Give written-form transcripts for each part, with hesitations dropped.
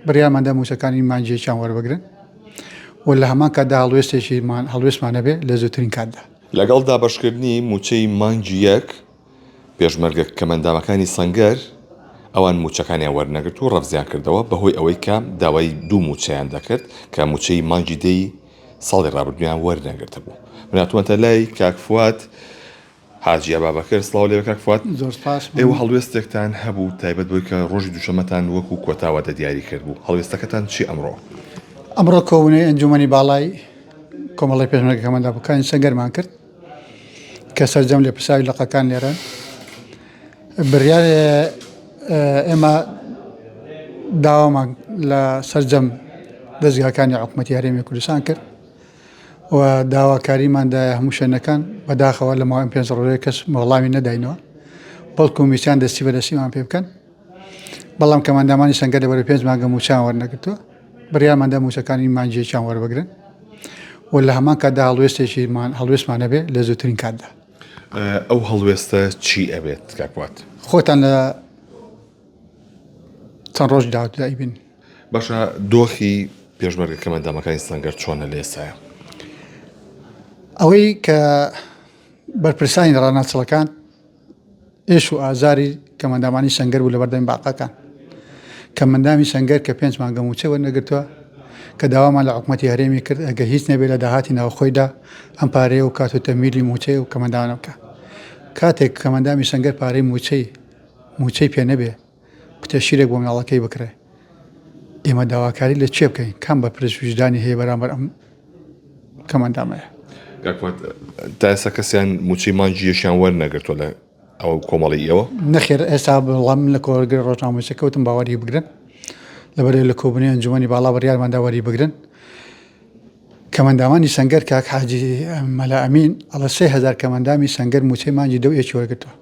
بڕیارماندا مووچەکانی مانگیەکیان وەربگرن و لە هەمان کاتدا هەڵوێستێکیمان هەڵوێستمان هەبێ لە زووترین کاتدا. لەگەڵ دابەشکردنی مووچەی مانگی یەک، پێشمەرگە کەمئەندامەکانی سەنگەر ئەوان مووچەکانیان وەرنەگرت و ڕەفزیان کردەوە بەهۆی ئەوەی کە داوای دوو مووچەیان دەکرد کە مووچەی مانگی دەی ساڵی ڕابردوویان وەرنەگرتبوو. من هاتوومەتە لای کاک فواد حاجی ئەبابەکر سڵاو لێبێ کاک فواد. زۆر سپاس. ئێوە هەڵوێستێکتان هەبوو تایبەت بەوەی کە ڕۆژی دووشەممەتان وەکو کۆتا وادە دیاری کردبوو، هەڵوێستەکەتان چیە ئەمڕۆ؟ ئەمڕۆ کۆبوونەوەی ئەنجوومەنی باڵای کۆمەڵەی پێشمەرگە کەمئەندامەکانی سەنگەرمان کرد کە سەرجەم لێپرسراوی لقەکان لێرەن. بڕیار ئێمە داوامان لە سەرجەم دەزگاکانی حکوومەتی هەرێمی کوردستان کرد و داواکاریمان دایە هەموو شوێنەکان، بەداخەوە لە ماوەی ئەم پێنج ڕۆژەیە کەس وەڵامی نەداینەوە، بەڵکو ویستیان دەستی بە دەستیمان پێ بکەن، بەڵام کەمئەندامانی سەنگەر لەبەر پێنج مانگە مووچەیان وەرنەگرتووە، بڕیارمان دا مووچەکانی مانگیەکیان وەربگرن و لە هەمان کاتدا هەڵوێستێکیمان هەڵوێستمان هەبێ لە زووترین کاتدا. ئەو هەڵوێستە چی ئەبێت کاک فواد؟ خۆتان لە چەند ڕۆژی داهاتوودا ئەیبینن. باشە دۆخی پێشمەرگە کەمئەندامەکانی سەنگەر چۆنە لە ئێستایا؟ ئەوەی کە بەرپرسانی ڕاناچڵەکان ئێش و ئازاری کەمئەندامانی سەنگەر بوو لەبەردەمی باقەکان. کەمئەندامی سەنگەر کە پێنج مانگە مووچەی وەرنەگرتووە، کە داوامان لە حکومەتی هەرێمی کرد ئەگەر هیچ نەبێت لە داهاتی ناوخۆیدا ئەم پارەیە و کات و تەمویلی مووچەی و کەمئەندامانە بکا. کاتێک کەمئەندامی سەنگەر پارەی مووچەی مووچەی پێ نەبێ قوتێ شیرێک بۆ مناڵەکەی بکڕێ ئێمە داواکاری لە کێ بکەین کام بەرپرس ویژدانی هەیە بەرامبەر ئەم کەمئەندامەیە؟ کاک فواد تا ئێستا کەسیان مووچەی مانگی یەکیان وەرنەگرتووە لە ئەو کۆمەڵەی ئێوە؟ نەخێر ئێستا بەڵام من لە کۆگرە ڕۆژنامەنووسەکە وتم با وەری بگرن لەبەرئەوەی لە کۆبوونەوەی ئەنجومەنی باڵا بڕیارماندا وەری بگرن کەمئەندامانی سەنگەر کاک حاجی مەلا ئەمین ئەڵێ 3000 کەمئەندامی سەنگەر مووچەی مانگی دە و یەکی وەرگرتووە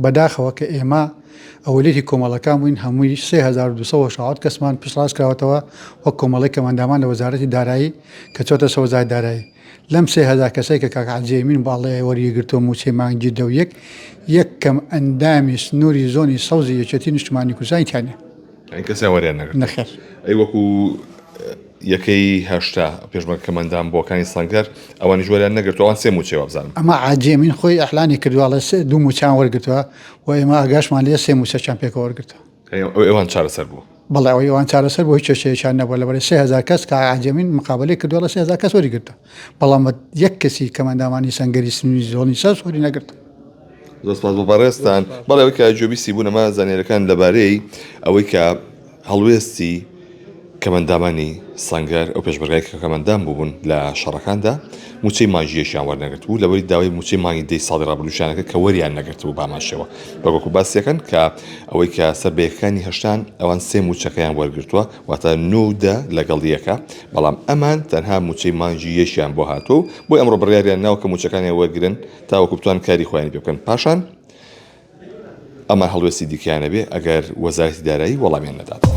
بەداخەوە کە ئێمە ئەوەلێتی کۆمەڵەکان بووین هەمووی 3267 کەسمان پشتڕاست کراوەتەوە وەک کۆمەڵەی کەمئەندامان لە وەزارەتی دارایی کە چۆتە سەر وەزارەتی دارایی لەم 3000 کەسەی کە کاک حاجی ئەمین باڵێ وەریگرتووە مووچەی مانگی دە و یەک یەک کەم ئەندامی سنووری زۆنی سەوزی یەکێتی نیشتمانی کوردستانی تیا نییە. یانی کەسیان وەریان نەگرتووە؟ نەخێر. ئەی وەکو یەکەی 80 پێشمەرگە کەمئەندام بووەکانی سەنگەر ئەوانیش وەریان نەگرتووە ئەوان سێ مووچەی وابزانم. ئەمە حاجی ئەمین خۆی ئیعلانی کردووە ئەڵێ سێ دوو مووچەیان وەرگرتووە و ئێمە ئاگاشمان لێیە سێ مووچەشیان پێکەوە وەرگرتووە. ئەی ئەوەی ئەوان چارەسەر بوو؟ بەڵێ ئەوەی ئەوان چارەسەر بوو هیچ کێشەیەکیان نەبووە لەبەرئ 3000 کەس کاک حاجی ئەمین مقابەلەی کردووە ئەڵێ 3000 کەس وەری گرتووە بەڵام یەک کەسی کەمئەندامانی سەنگەری سنووری زۆنی سەوز وەری نەگرتووە. زۆر سپاس بۆ بەڕێزتان. بەڵێ ئەوەی کە گوێبیستی بوون ئەمە زانیاریەکان لەبارەی ئەوەی کە هەڵوێستی کەمەندامانی سەنگەر ئەو پێشمەرگای کە کەمەندام بووبوون لە شەڕەکاندا مووچەی مانگی یەکیان وەرنەگرتبوو لەوەی داوای مووچەی مانگی دەی ساڵی ڕابردووشیان کرد کە وەریان نەگرتبوو بە هەمان شێوە بەگۆکو باسیەکەن کە ئەوەی کە سەر بە یەکەکانی هەشتان ئەوان سێ مووچەکەیان وەرگرتووە واتە نۆ و دە لەگەڵ یەکە بەڵام ئەمان تەنها مووچەی مانگی یەکیان بۆ هاتووە و بۆی ئەمڕۆ بڕیاریان ناوە کە مووچەکانیان وەرگرن تاوەکو بتوان کاری خۆیانی پێ بکەن پاشان ئەمان هەڵوێستی دیکەیان ئەبێ ئەگەر وەزارەتی دارایی وەڵامیان نەداتەوە.